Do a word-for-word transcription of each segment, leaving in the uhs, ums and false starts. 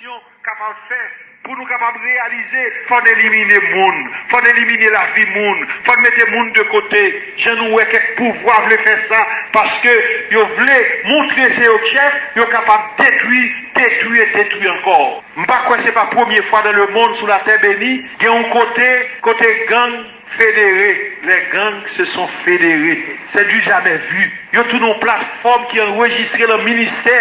Kapab fè pou nou kapab reyalize, fò n elimine moun, fò n elimine lavi moun, fò n mete moun de kote. Jan nou wè kèk pouvwa vle fè sa, paske yo vle montre se yo k chèf, yo kapab detwi, detwi e detwi ankò. M pa kwè se pa premye fwa dans le monde, sou latè beni, gen yon kote, kote gang federe, les gangs se sont fédérés. C'est du jamais vu. Yo tounen yon platfòm ki anrejistre nan ministè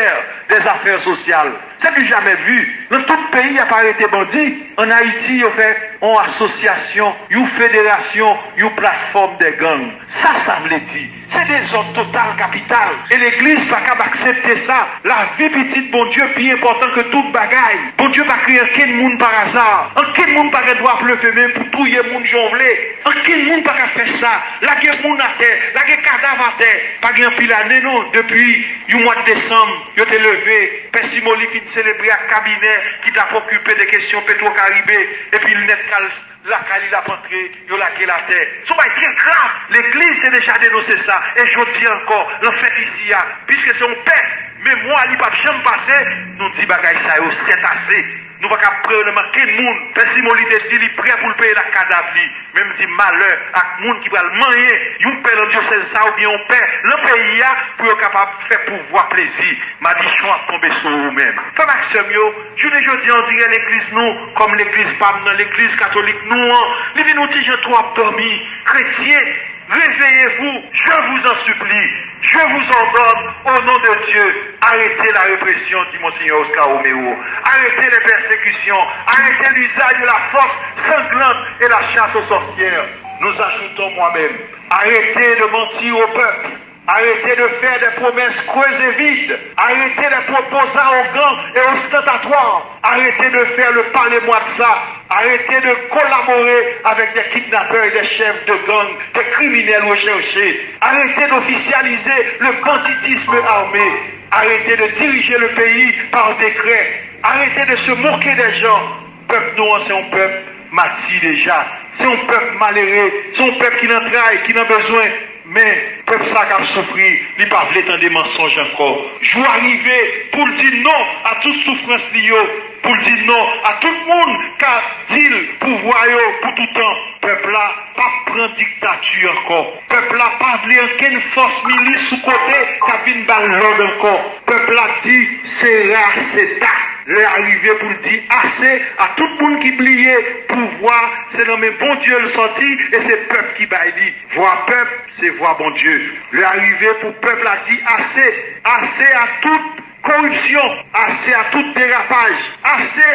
dèzafè sosyal. C'est du jamais vu. Nan tout peyi, y ap arete bandi. Ann Ayiti, yo fè yon asosyasyon, yon federasyon, yon platfòm de gang. Sa, sa vle di, se dezòd total kapital. E legliz pa kab aksepte sa. Lavi pitit Bondye pi enpòtan ke tout bagay. Bondye pa kreye ankenn moun pa aza. Ankenn moun pa gen dwa ap leve men pou touye moun jan w vle. Ankenn moun pa ka fè sa. Lage moun atè, lage kadav atè. Pa gen anpil ane non, depi yon mwa desanm, yo te leve, Pè Simoli fin selebre ak kabinè ki t ap okipe de kesyon Petro Caribe, epi l nèt kal lakay li, l ap antre, yo lage l atè. Se yon bagay trè grav. Legliz te deja denonse sa, e jodi a ankò, nan fèt isi a, piske se yon pè, memwa li p ap janm pase, nou di bagay sa yo, c'est assez. Nou pa ka pran nan men ankenn moun. Pè Simon, li te di li prè pou l peye l ak kadav li. Men m di malè ak moun ki pral manyen yon pè nan dyosèz sa oubyen yon pè nan peyi a pou yo kapab fè pouvwa plezi. Madichon ap tonbe sou ou menm. Frè m ak sè m yo, jounen jodi a, on dirè legliz nou, kòm legliz pa m nan, legliz katolik nou an, li vin yon ti jan twò ap dòmi. Kretyen, réveillez-vous, je vous en supplie, je vous ordonne, au nom de Dieu, arrêtez la répression, dit Monseigneur Oscar Romero. Arrêtez les persécutions, arrêtez l'usage de la force sanglante et la chasse aux sorcières. Nous ajoutons moi-même, arrêtez de mentir au peuple. Arrêtez de faire des promesses creuses et vides. Arrêtez les propos arrogants et ostentatoires. Arrêtez de faire le parlez-moi de ça. Arrêtez de collaborer avec des kidnappeurs et des chefs de gang, des criminels recherchés. Arrêtez d'officialiser le banditisme armé. Arrêtez de diriger le pays par décret. Arrêtez de se moquer des gens. Pèp nou an, se yon pèp mati deja. Se yon pèp malere, se yon pèp ki nan tray, ki nan bezwen. Men, pèp sa k ap soufri, li pa vle tande mansonj ankò. Jou a rive pou l di non a tout soufrans li yo, pou l di non a tout moun k ap di l pouvwa yo pou toutan. Pèp la p ap pran diktati ankò. Pèp la pa vle ankenn fòs milis sou kote k ap vin ba l lòd ankò. Pèp la di, sera, seta. Lè a rive pou l di ase a tout moun ki bliye pouvwa se nan men Bondye l sòti e se pèp ki bay li. Vwa pèp, se vwa Bondye. Lè a rive pou pèp la di ase, ase a tout koripsyon, ase a tout derapaj, ase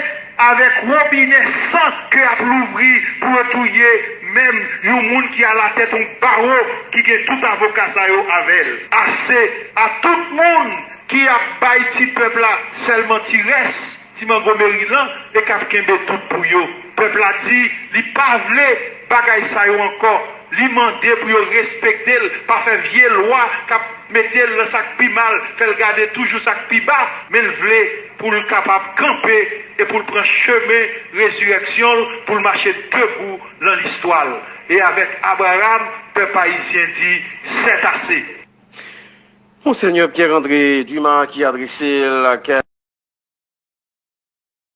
avèk wobinè san ke y ap louvri pou yo touye menm yon moun ki alatèt yon bawo ki gen tout avoka sa yo avè l. Ase a tout moun ki ap bay ti pèp la sèlman ti rès, ti mango Merilan e k ap kenbe tout pou yo. Pèp la di li pa vle bagay sa yo ankò. Li mande pou yo respekte l, pa fè vye lwa k ap mete l nan sa k pi mal, fè l gade toujou sa k pi ba, men l vle pou l kapab kanpe e pou l pran chemen rezirèksyon l, pou l mache debou nan listwa l. E avèk Abraham, pèp ayisyen di, c'est assez. Monseigneur Pierre André Dumas ki adrese l ak